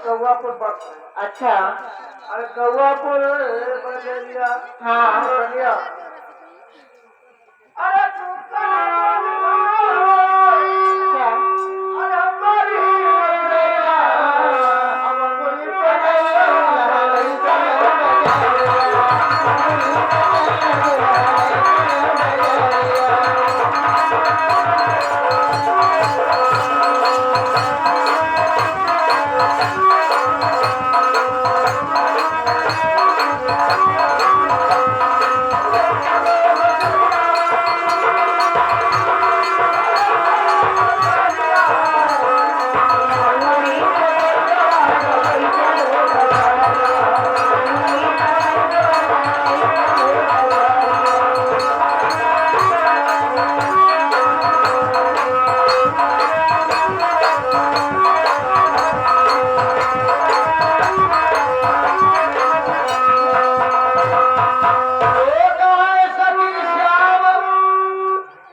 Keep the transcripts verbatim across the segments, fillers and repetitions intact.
गौवापुर बस। अच्छा। अरे गौवापुर, ए, बजरिया। हाँ। बजरिया। अरे तू कहाँ अच्छा। अरे हमारी बजरिया।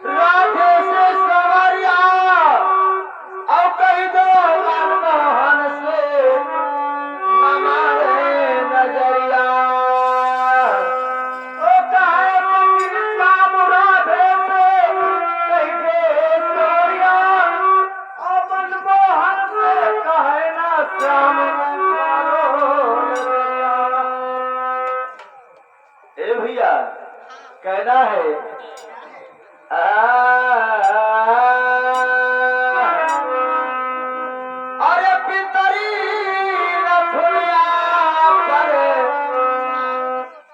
राधे से सवरिया, और कही दो मनमोहन से न मारे नजरिया। ओ कहे सखी श्याम राधे से कही दे सवरिया, और मनमोहन से कहे ना श्याम मारो नजरिया। ए भैया, कहना है, आ, अरे पितरी नथुनिया पर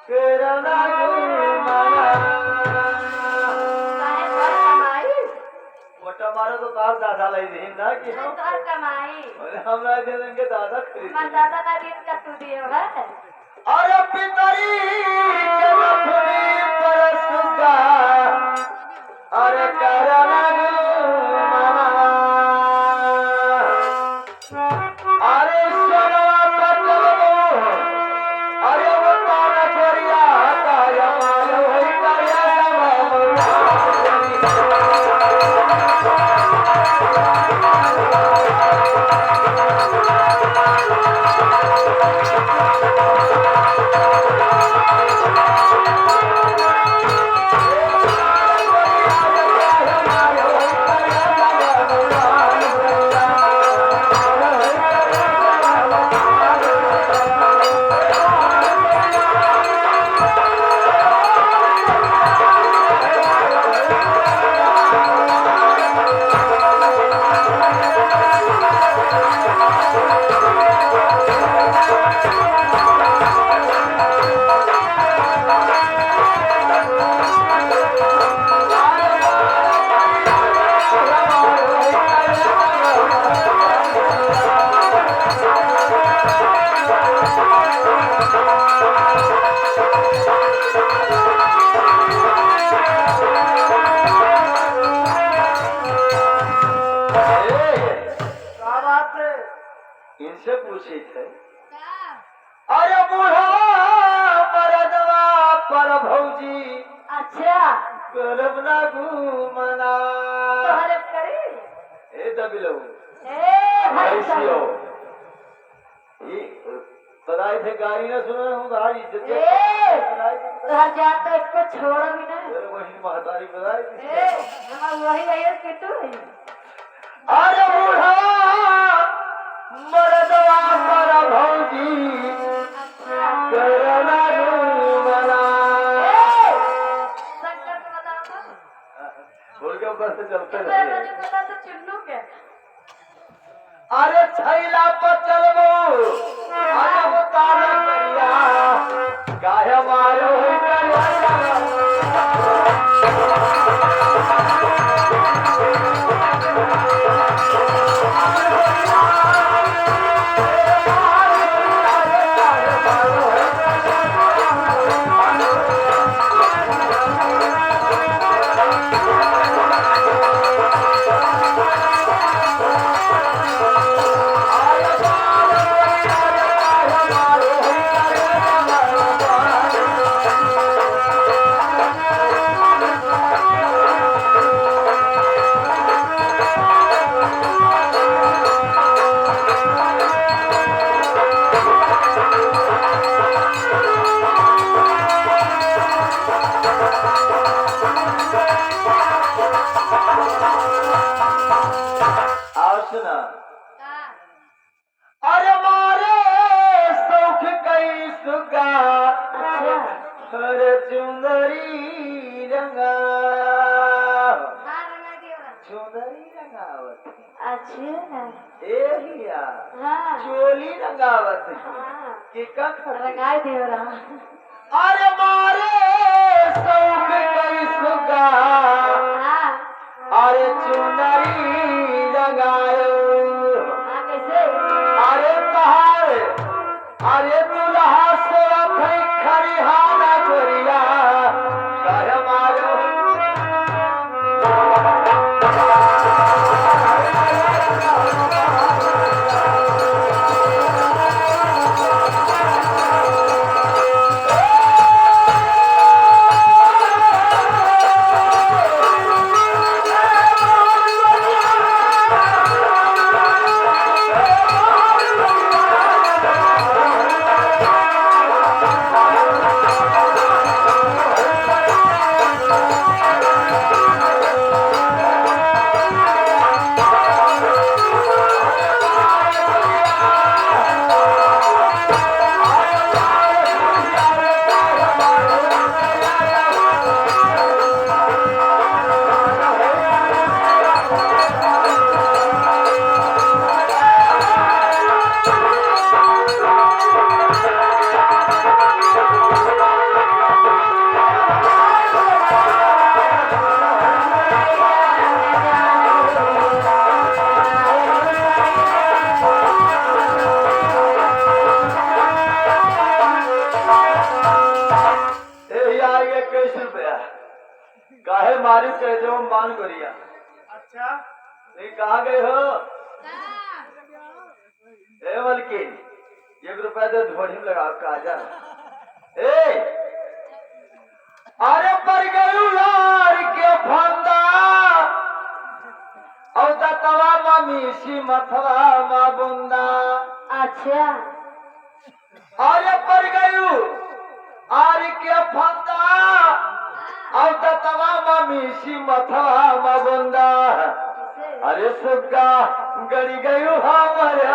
तेरा ना गुमाना। काहे घर कमाई? मोटा मारो तो तार दादा लाई दे ना कि नहीं, तोहर कमाई। अरे हमरा दे देंगे दादा खरीद। हमार दादा का दिन का तू दिए है। अरे पितरी के लक्ष्मी परसुका, अरे करना गुमाना। अरे सोनवा पटल दो, अरे वो तारा गोरिया, तारा मारो है, तारा मारो। का बात है? इनसे पूछे थे। का? अरे बूढ़ा मरदवा पर भौजी। अच्छा। करब ना गुमाना। तोहरे करी? ए दबिलो। ए, भाई कैसी साहब। हो? ई बताई थे गाड़ी ना सुनो, हम गाड़ी इज्जत ए, बताई थे। तोहर जात तो एको छोड़ भी ना। अरे वही महतारी बताई थे। ए, हम वही आइए कि तू ही। अरे बूढ़ा मरदवा पर भौजी, अच्छा। करना गुमाना। ए, शंकर को बताओ तो। उनके ऊपर से चलते ए, रहिए। मुझे पता तो चुन्नू के। अरे छैला पर चलबो, अरे वो तारा करिया, काहे मारो है करिया? और सुना। का? अरे मारे सौख कई सुगा, अच्छा। अरे चुंदरी रंगा। हाँ, रंगा दियो ना। चुंदरी रंगावत है। अच्छा। ए हिया। हाँ। चोली रंगावत है। हाँ। के का खातिर? रंगाई दियो ना। अरे मारे सौख कई सुगा। हाँ। अरे चुनरी रंगायो। हाँ, कैसे? अरे तहार, अरे दुल्हा से अथई खरिहाना गोरिया, कहे मारो। ए, ये आ गया इक्कीस रुपया। काहे मारी कह दो मान गोरिया। अच्छा। ये कहाँ गए हो? ए मलकिन, एक रुपया दे, ढोढ़ी में लगा काजल। ए, अरे पर गयू यार के फंदा, औ दतवा मा मीसी मथवा मा बुंदा। अच्छा। अरे पर गयू आर के फंदा, औ दतवा मा मीसी मथवा मा बुंदा। अरे सुग्गा गड़ी गयू हमरे।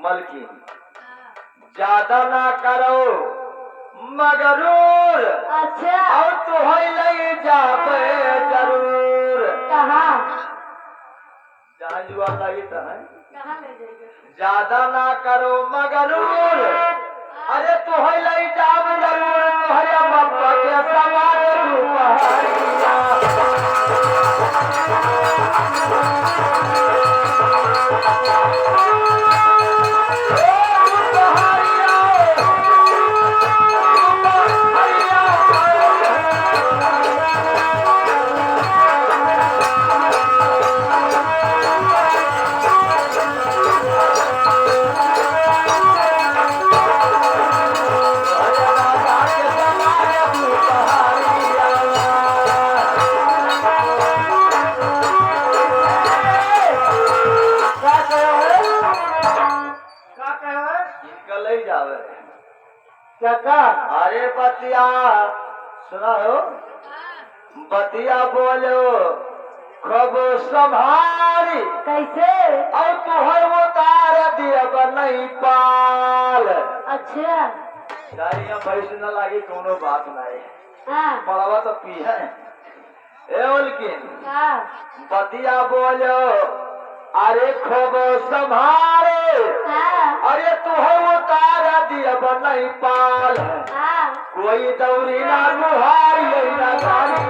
मलकिन, ज्यादा ना करो मगरूर। अच्छा। और तुहई लई जाबे जरूर। कहाँ? जहाँ जुआ लगी तहाँ। कहाँ ले जाएगा? ज्यादा ना करो मगरूर। अरे तुहई लई जाब जरूर, तुहरे बप्पा के समान दुपहरिया। इनका ले जावे। चाचा। अरे बतिया सुना हो, बतिया बोलो खूब संभारी। कैसे? और तुहर उतार दियब नहीं पाल। अच्छा। गाड़ियाँ भैंस न लागी, कोनो बात नहीं। हाँ। बड़वा तो पी है। ए उल्किन, हाँ। बतिया बोलो, अरे खूब संभारे। हाँ। अरे तुहर उतार दियब नहीं पाल। हाँ। कोई दौरी ना गुहारी, यही ना गाड़ी।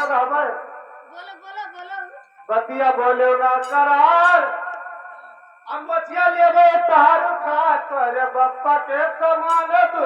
बोलो, बोलो, बोलो। बतिया बोले ना करार। हम बतिया लेबे तहारू खातर, बप्पा के समान तू।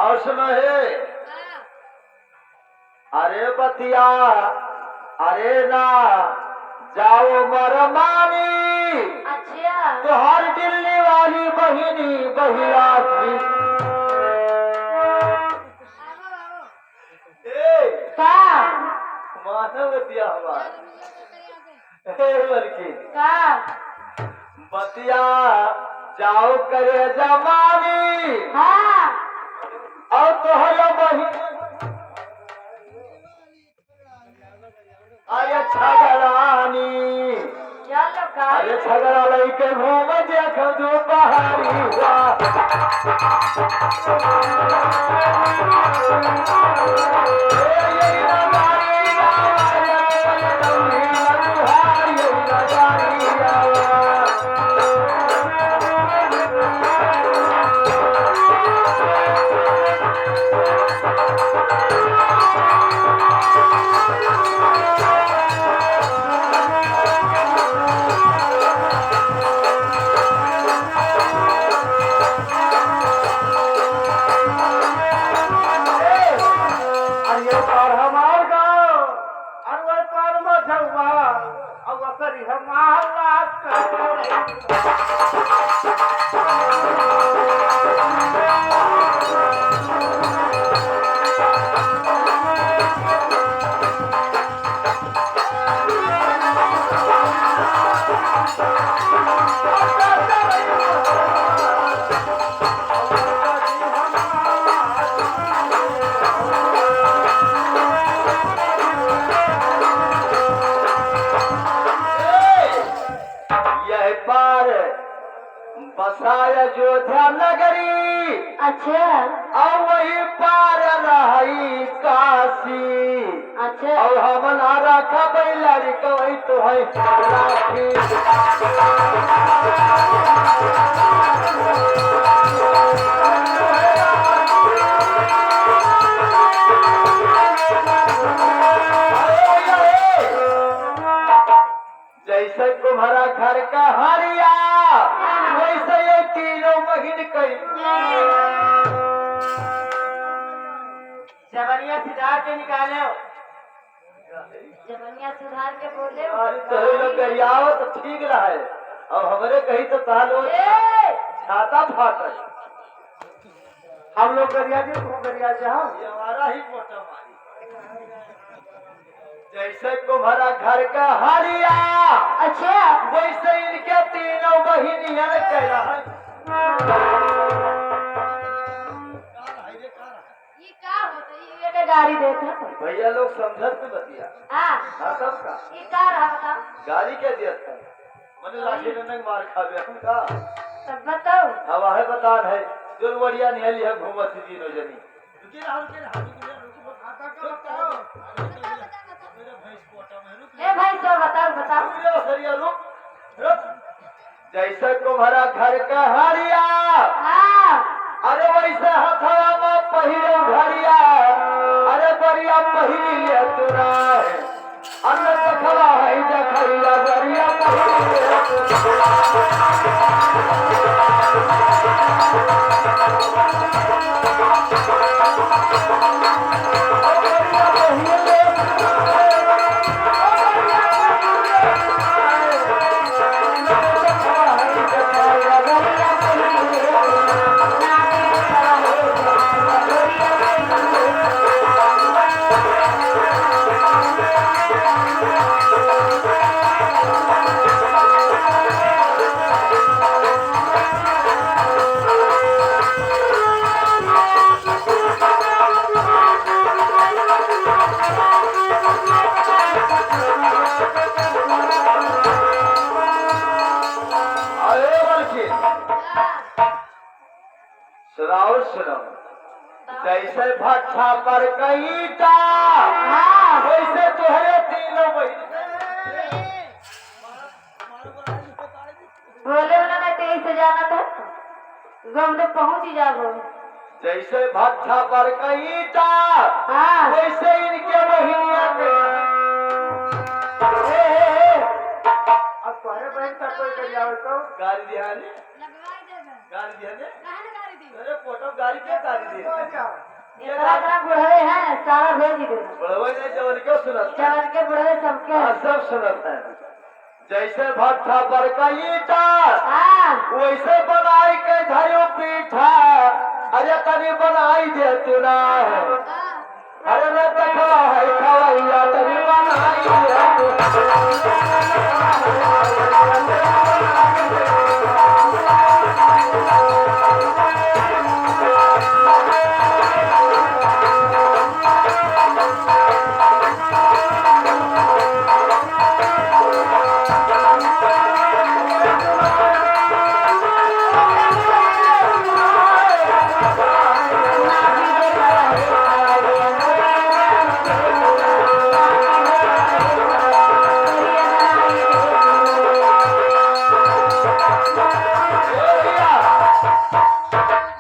और सुनो हे, अरे बतिया, अरे ना जाओ मरमानी। अच्छा। तोहार दिल्ली वाली बहिनी बहिरा थी। ए, का? मानव बतिया हमार। ए, बल्कि का? बतिया जाओ करे जमानी। हाँ। और तोहरा बहिन, अरे छगड़ानी। चलो का? अरे छगड़ा लइके घूम देख दो पहाड़ी हुआ। अरे ये पार हमार गाँव, अरे वो पार मझौवा, अब असरी हमार रास्ता। यह पार बसाय अयोध्या नगरी। अच्छा। और वही पार रही काशी। अच्छा। और हम ना रखा बैलारी कवई तो है राखी। जैसे कुम्हरा घर का हरिया, वैसे ये तीनों बहिन कई। जबनिया सुधार के निकालो। जबनिया सुधार के बोले। अरे तोहरे लोग गरियाओ तो ठीक रहे, और हमरे कही तो तालो ए! छाता फाटे। हम लोग गरिया जी, तू गरिया जा। ये हमारा ही पोटा मारी। जैसे कुम्हरा घर का हरिया, अच्छा। वैसे इनके तीनों बहिनियन के रहे। ये का होता है? ये के गारी देत है। भैया लोग समझत में बतिया। हाँ। हाँ, तब का? ई का रहा बता? गारी के दिया था? मने लाठी डंडा के मार खाबे हम का? तब बताओ। अब आहे बतान है, जो वड़िया नहीं है, लिहा घूमत ही तीनों जनी। रुके रहा, रुके रहा, रुके रहा, रुके रहा। ए भाई, तो बताओ, बताओ। रुक रे बसरिया, रुक, रुक। जैसे तुम्हारा घर का हरिया, हाँ। अरे वैसे हथवा में पहिरे घड़िया, अरे बढ़िया पहिरी ले तू ना है। अरे देखवा है, देखैया बढ़िया पहिरी ले तू। अरे बल्कि सुनाओ, सुनाओ। जैसे भट्ठा पर का ईंटा, हाँ। वैसे तोहरे तीनों बहिन। बोले ना, ना, तेईस से जाना था। गम तो पहुंच ही जाबो। जैसे भट्ठा पर का ईंटा, हाँ। वैसे इनके बहिनिया के। ए, ए, ए। अब तोहरे बहन का कोई कर जावे तो? गारी दिहाने? लगवाई देबे। गारी दिहाने? काहे न गारी दी? अरे पोटम गारी के गारी दे? इतना, इतना बुढ़वे हैं, सारा भेज दे। बुढ़वे नहीं, जवन के सुनत है। जवन के बुढ़वे सबके। हाँ, सब सुनत है। जैसे भट्ठा पर का ईंटा, हाँ। वैसे बनाई के धरो पीठा। अरे तनी बनाई दे तू ना। हाँ। अरे रे देखवा है खवैया, तनी बनाई दे तू।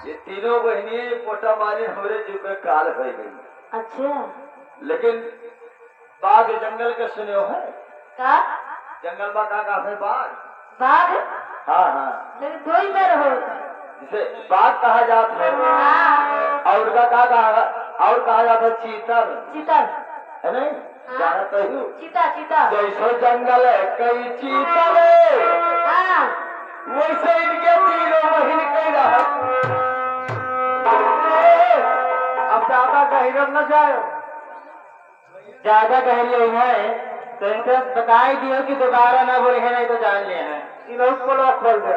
ये तीनों बहिनिये पोटा मारी हमरे जीव के काल होइ गई। अच्छा। लेकिन बाघ जंगल के सुने हो है? का? जंगल में का का है बाघ? बाघ? हाँ, हाँ। लेकिन दो ही में रहो। जिसे बाघ कहा जात है। हाँ। और का, का कहा, और कहा जात है चीतल। चीतल। है नहीं? हाँ। जानत है हूँ। चीता, चीता। जैसे जंगल है कई चीतल। हाँ। वैसे इनके तीनों बहिन कई रहा। अब ज्यादा गहिरन न जायो। ज्यादा गहरी है तो इनसे बताई दियो कि दोबारा ना बोले है, नहीं तो जान ले है। इन्हों पोलवा खोल दे।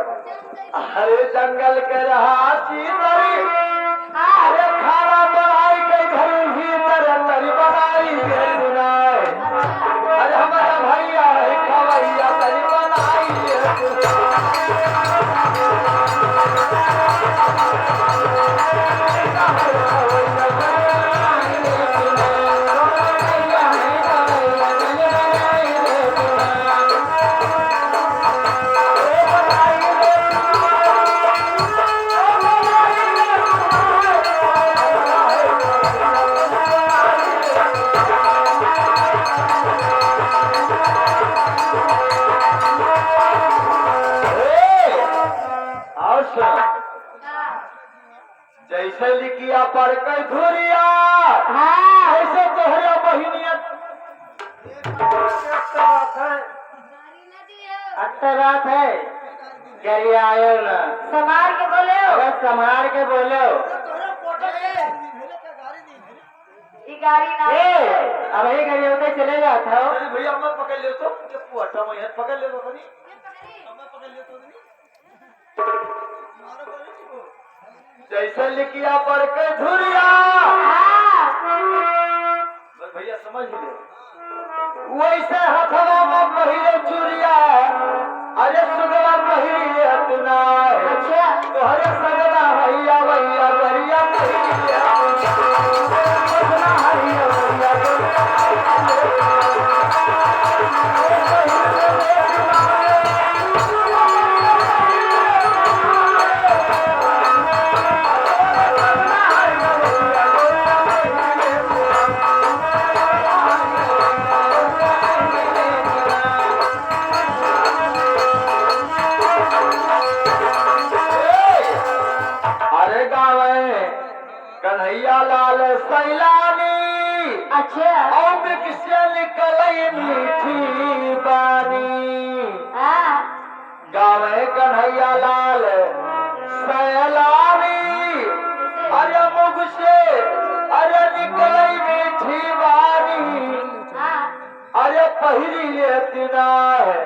अरे जंगल के रहा चीतरी, अरे खाना बनाई के घर भीतर तरी बनाई के सुनाए। अरे हमारा भैया है खवैया तरी बनाई के सुनाए। और सुनो। जैसे लिकिया पर के धुरिया, हाँ। वैसे तोहरे बहिनिया। अच्छा बात है। अच्छा बात है। गरियायो ना। संभार के बोलो। अरे संभार के बोलो। ई गाड़ी ना। ए, अब ही गरियाते चले जात हो। अरे भैया, मैं पकड़ लेता हूँ, ये पुआटा में यार, पकड़ लेता हूँ, नहीं? मैं पकड़ लेता हूँ, नहीं? जैसे लिकिया पर के धुरिया। हाँ। वैसे हथवा में पहिरे चूड़िया, अरे सुगवा पहिरी ले तू ना। अच्छा। तोहरे सगना हैया वैया गरिया पहिरी ले तू ना। सगना हैया वैया गरिया पहिरी ले तू ना। अरे गावे कन्हैया लाल सैलानी। अच्छा। अमृत से निकलई मीठी बानी। हाँ। गावे कन्हैया लाल सैलानी। अरे मुख से, अरे निकलई मीठी बानी। हाँ। अरे पहिरी लेती ना है,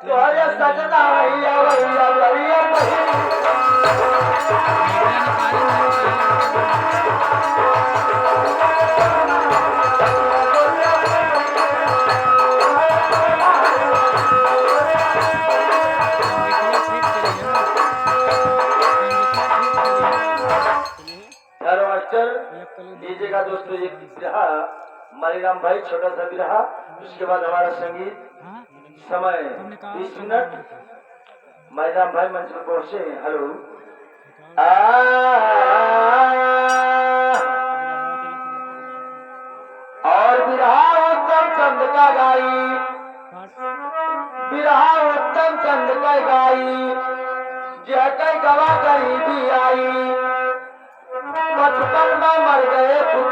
तो अरे सजना भैया, भैया, भैया, पहिरी। हेलो मास्टर, लीजिएगा दोस्तों, एक रहा मारीराम भाई, छोटा सा भी रहा, उसके बाद हमारा संगीत समय बीस मिनट। मारीराम भाई मंच पर पहुंचे हैं। हेलो। आ, और बिरहा उत्तम चंद का गाई, बिरहा उत्तम चंद का गाई, जय कई गवा गरीबी आई, बचपन में मर गए पुत्र